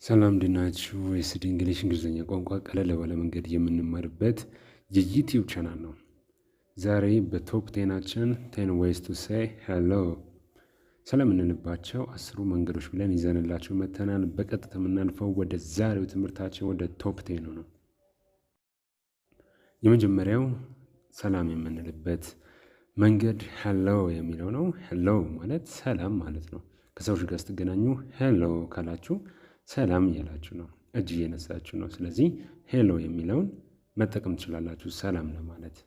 ሰላም እንዴት ናችሁ? የስድ English እንግሊዝኛ ቋንቋ ቀለል ባለ መንገድ የምንማርበት የ YouTube channel ነው። ዛሬ በ top 10 ኣችን 10 ways to say hello፣ ሰላም የምንልባቸው 10ሩ መንገዶች ብለን ይዘንላችሁ መጥተናል። በቀጥታ የምናልፈው ወደ ዛሬው ትምህርታችን ወደ top 10 ኑ ነው። የመጀመሪያው ሰላም የምንልበት መንገድ hello የሚለው ነው። Hello ማለት ሰላም ማለት ነው። ከሰዎች ጋር ስትገናኙ hello ካላችሁ ሰላም እያላችሁ ነው፣ እጅ እየነሳችሁ ነው። ስለዚህ hello የሚለውን መጠቀም ትችላላችሁ ሰላም ለማለት።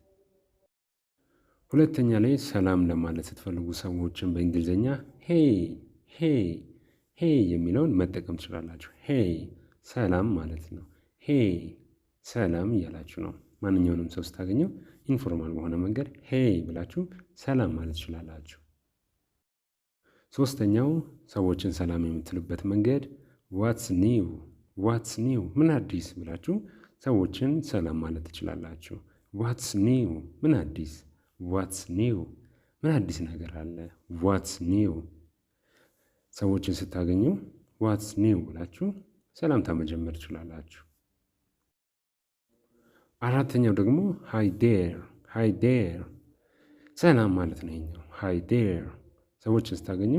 ሁለተኛ ላይ ሰላም ለማለት ስትፈልጉ ሰዎችን በእንግሊዝኛ hey፣ hey፣ hey የሚለውን መጠቀም ትችላላችሁ። Hey ሰላም ማለት ነው። Hey ሰላም እያላችሁ ነው። ማንኛውንም ሰው ስታገኘው informal በሆነ መንገድ hey ብላችሁ ሰላም ማለት ትችላላችሁ። ሶስተኛው ሰዎችን ሰላም የምትሉበት መንገድ what's new፣ what's new፣ ምን አዲስ ብላችሁ ሰዎችን ሰላም ማለት ትችላላችሁ። What's new፣ ምን አዲስ፣ what's new፣ ምን አዲስ ነገር አለ? What's new። ሰዎችን ስታገኙ what's new ብላችሁ ሰላምታ መጀመር ትችላላችሁ። አራተኛው ደግሞ hi there፣ hi there ሰላም ማለት ነው። ይኸኛው hi there ሰዎችን ስታገኙ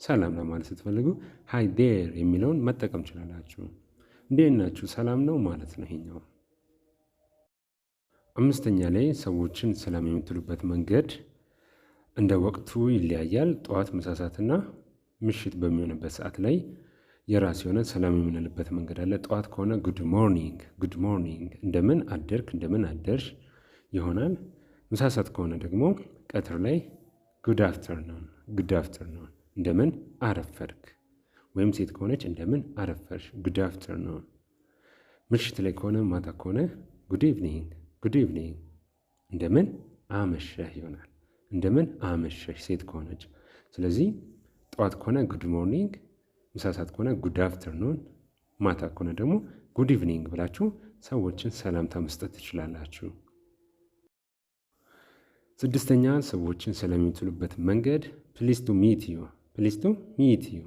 ሰላም ለማለት ስትፈልጉ hi there የሚለውን መጠቀም ትችላላችሁ። እንዴት ናችሁ? ሰላም ነው ማለት ነው ይሄኛው። አምስተኛ ላይ ሰዎችን ሰላም የምትሉበት መንገድ እንደ ወቅቱ ይለያያል። ጠዋት፣ ምሳ ሰዓትና ምሽት በሚሆንበት ሰዓት ላይ የራሱ የሆነ ሰላም የምንልበት መንገድ አለ። ጠዋት ከሆነ good morning፣ good morning፣ እንደምን አደርክ፣ እንደምን አደርሽ ይሆናል። ምሳ ሰዓት ከሆነ ደግሞ ቀትር ላይ good afternoon፣ good afternoon፣ እንደምን አረፈድክ፣ ወይም ሴት ከሆነች እንደምን አረፈድሽ good afternoon። ምሽት ላይ ከሆነ፣ ማታ ከሆነ good evening፣ good evening፣ እንደምን አመሸህ ይሆናል። እንደምን አመሸሽ ሴት ከሆነች። ስለዚህ ጠዋት ከሆነ good morning፣ ምሳ ሰዓት ከሆነ good afternoon፣ ማታ ከሆነ ደግሞ good evening ብላችሁ ሰዎችን ሰላምታ መስጠት ትችላላችሁ። ስድስተኛ ሰዎችን ሰላም የምትሉበት መንገድ pleased to meet you፣ pleased to meet you፣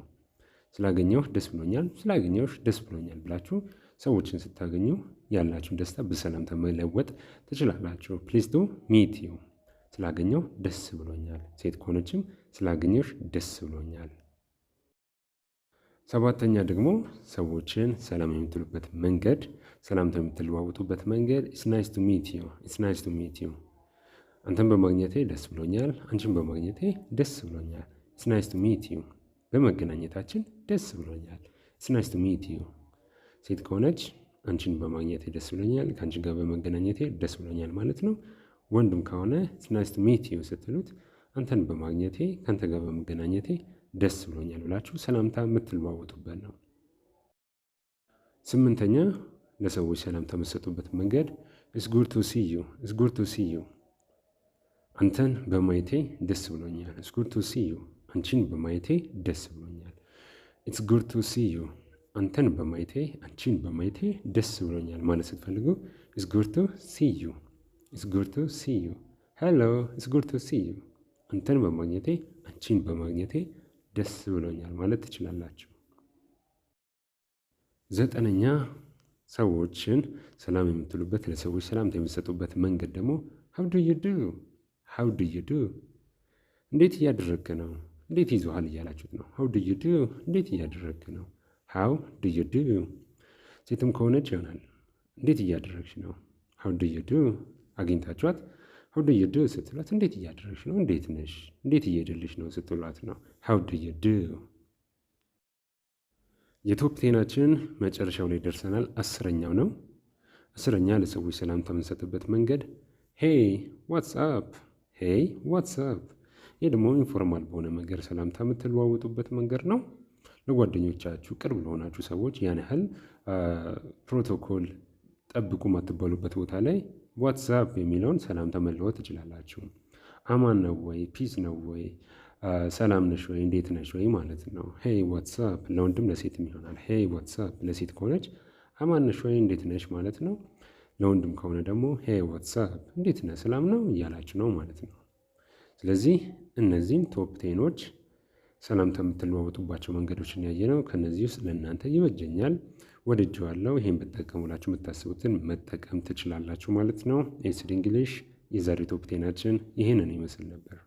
ስላገኘሁህ ደስ ብሎኛል፣ ስላገኘሁሽ ደስ ብሎኛል ብላችሁ ሰዎችን ስታገኙ ያላችሁን ደስታ በሰላምታ መለወጥ ትችላላችሁ። Pleased to meet you፣ ስላገኘሁህ ደስ ብሎኛል። ሴት ከሆነችም ስላገኘሁሽ ደስ ብሎኛል። ሰባተኛ ደግሞ ሰዎችን ሰላም የምትሉበት መንገድ፣ ሰላምታ የምትለዋወጡበት መንገድ it's nice to meet you፣ it's nice to meet you፣ አንተን በማግኘቴ ደስ ብሎኛል፣ አንቺን በማግኘቴ ደስ ብሎኛል። It's nice to meet you፣ በመገናኘታችን ደስ ብሎኛል። It's nice to meet you። ሴት ከሆነች አንቺን በማግኘቴ ደስ ብሎኛል፣ ከአንቺ ጋር በመገናኘቴ ደስ ብሎኛል ማለት ነው። ወንድም ከሆነ it's nice to meet you ስትሉት አንተን በማግኘቴ፣ ከአንተ ጋር በመገናኘቴ ደስ ብሎኛል ብላችሁ ሰላምታ የምትለዋወጡበት ነው። ስምንተኛ ለሰዎች ሰላምታ የምትሰጡበት መንገድ it's good to see you፣ it's good to see you፣ አንተን በማየቴ ደስ ብሎኛል። It's good to see you፣ አንቺን በማየቴ ደስ ብሎኛል። It's good to see you፣ አንተን በማየቴ፣ አንቺን በማየቴ ደስ ብሎኛል ማለት ስትፈልጉ it's good to see you፣ it's good to see you፣ hello, it's good to see you፣ አንተን በማግኘቴ፣ አንቺን በማግኘቴ ደስ ብሎኛል ማለት ትችላላችሁ። ዘጠነኛ ሰዎችን ሰላም የምትሉበት፣ ለሰዎች ሰላምታ የምትሰጡበት መንገድ ደግሞ how do you do፣ how do you do፣ እንዴት እያደረግክ ነው፣ እንዴት ይዞሃል እያላችሁት ነው። How do you do፣ እንዴት እያደረግክ ነው። How do you do። ሴትም ከሆነች ይሆናል፣ እንዴት እያደረግሽ ነው። How do you do። አግኝታችኋት how do you do ስትሏት እንዴት እያደረግሽ ነው፣ እንዴት ነሽ፣ እንዴት እየሄደልሽ ነው ስትሏት ነው። How do you do። የ top 10 ኣችን መጨረሻው ላይ ደርሰናል። 10ኛው ነው። 10ኛ ለሰዎች ሰላምታ የምንሰጥበት መንገድ hey, what's up፣ hey, what's up። ይህ ደግሞ informal በሆነ መንገድ ሰላምታ የምትለዋወጡበት መንገድ ነው። ለጓደኞቻችሁ፣ ቅርብ ለሆናችሁ ሰዎች፣ ያን ያህል ፕሮቶኮል ጠብቁ የማትባሉበት ቦታ ላይ what's up የሚለውን ሰላምታ መለወጥ ትችላላችሁ። አማን ነው ወይ፣ peace ነው ወይ፣ ሰላም ነሽ ወይ፣ እንዴት ነሽ ወይ ማለት ነው። Hey, what's up ለወንድም ለሴትም ይሆናል። Hey, what's up ለሴት ከሆነች አማን ነሽ ወይ፣ እንዴት ነሽ ማለት ነው። ለወንድም ከሆነ ደግሞ hey, what's up፣ እንዴት ነህ፣ ሰላም ነው እያላችሁ ነው ማለት ነው። ስለዚህ እነዚህን top 10 ኖች ሰላምታ የምትለዋወጡባቸው መንገዶችን ያየ ነው። ከነዚህ ውስጥ ለእናንተ ይበጀኛል፣ ወድጄዋለሁ፣ ይሄን ብጠቀሙ ብላችሁ የምታስቡትን መጠቀም ትችላላችሁ ማለት ነው። ኤስድ English የዛሬው top 10 ኣችን ይህንን ይመስል ነበር።